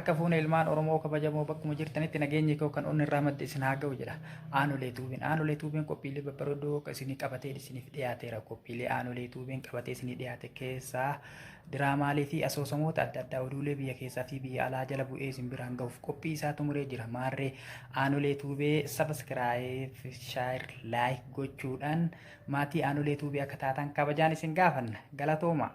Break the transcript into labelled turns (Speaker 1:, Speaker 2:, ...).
Speaker 1: Harka fuune ilmaan Oromoo kabajamoo bakkuma jirtanitti nageenyi koo kan onni irraa madde isin haa ga'u jedha. Aanolee Tuubiin. Aanolee Tuubiin qophiilee babbareedoo isinii qabatee isiniif dhiyaateera. Qophiilee Aanolee Tuubiin qabatee isinii dhiyaate keessaa diraamaalee fi asoosamoota adda addaa oduulee biyya keessaa fi biyya alaa jala bu'ee isin biraan ga'uuf qophii isaa xumuree jira. Maarree Aanolee Tuubee subscribe, share, like gochuudhaan maatii Aanolee Tuubee akka taatan kabajaan isin gaafanna. Galatooma!